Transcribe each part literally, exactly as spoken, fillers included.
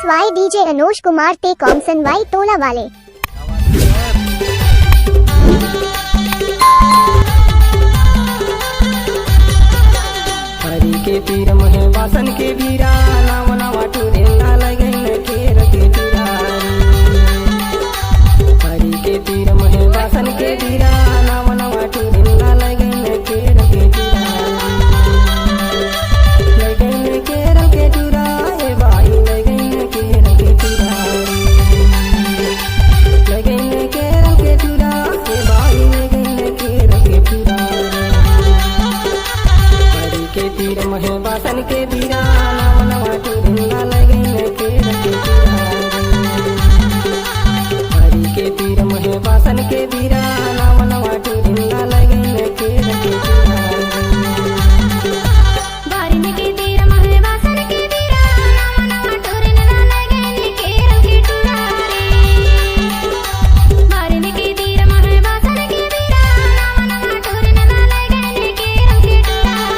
By DJ Anuj Kumar ते कॉमसन Y टोला वाले। हरी के तीर महे बासन के बीरा, नाम नवा टुरेला लगन केर के टुरारी। हरी के तीर महे बासन के बीरा, नाम नवा टुरेला लगन केर के टुरारी। लगन केर के टुरा, ए बाई लगन केर के टुरारी। लगन केर के टुरा, ए बाई लगन केर के टुरारी। हरी के तीर महे बासन के बीरा, नवा नवा टुरिंगा लगन केर के टुरारी। हरी के तीर महे बासन के बीरा, नवा नवा टुरिंगा लगन केर के टुरारी। बारिन के तीर महे बासन के बीरा, नवा नवा टुरिंगा लगन केर के टुरारी। बारिन के तीर महे बासन के बीरा, नवा नवा टुरिंगा लगन केर के टुरारी।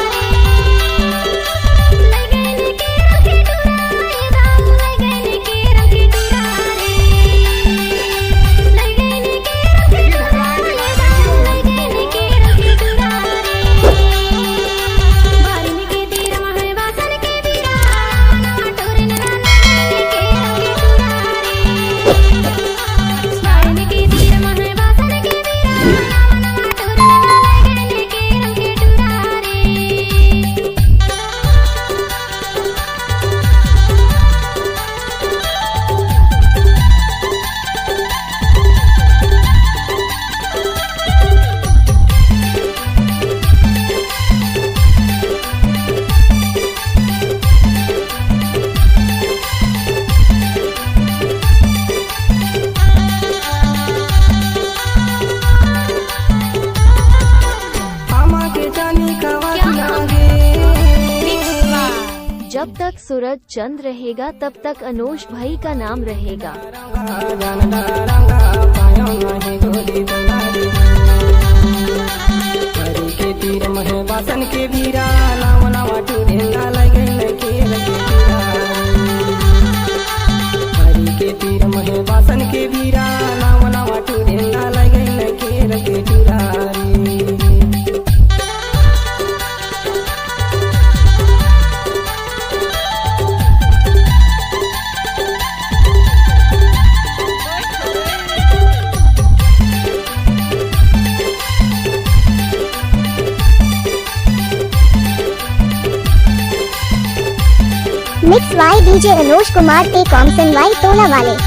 जब तक सूरज चंद रहेगा, तब तक अनुज भाई का नाम रहेगा। हरी के तीर महे बासन के बीरा, नवा नवा टुरेला लगन केर के टुरारी। हरी के तीर महे बासन के बीरा, नवा नवा टुरेला लगन केर के टुरारी। Mix by DJ Anuj Kumar ते कॉमसन वाई टोला वाले।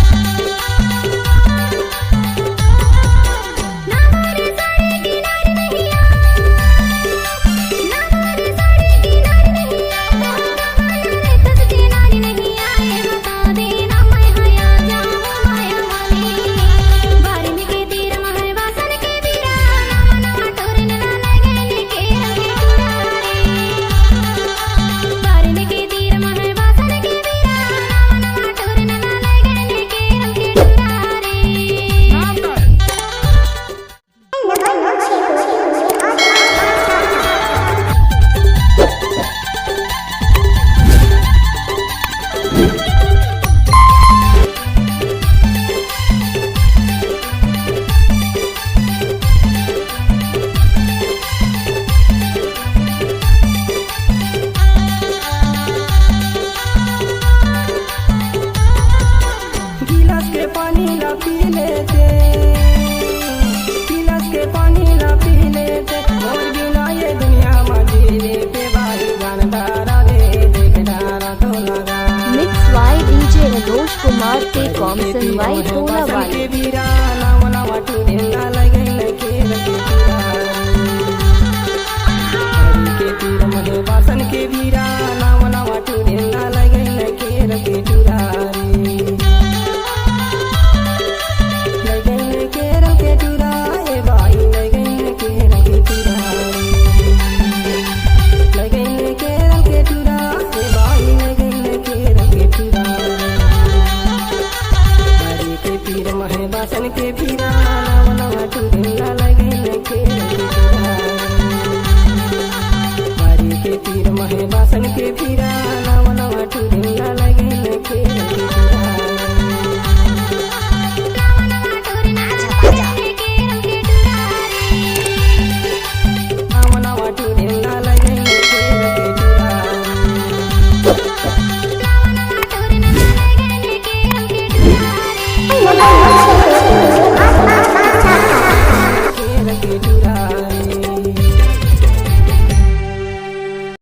गिलास के पानी ला पी लेते, गिलास के पानी ला पी लेते, मोर बिना ये दुनिया मा जीवे के बारी जान डारा रे, देख डारा तो लगा। Mix by DJ Manoj Kumar के कॉमसन वाई।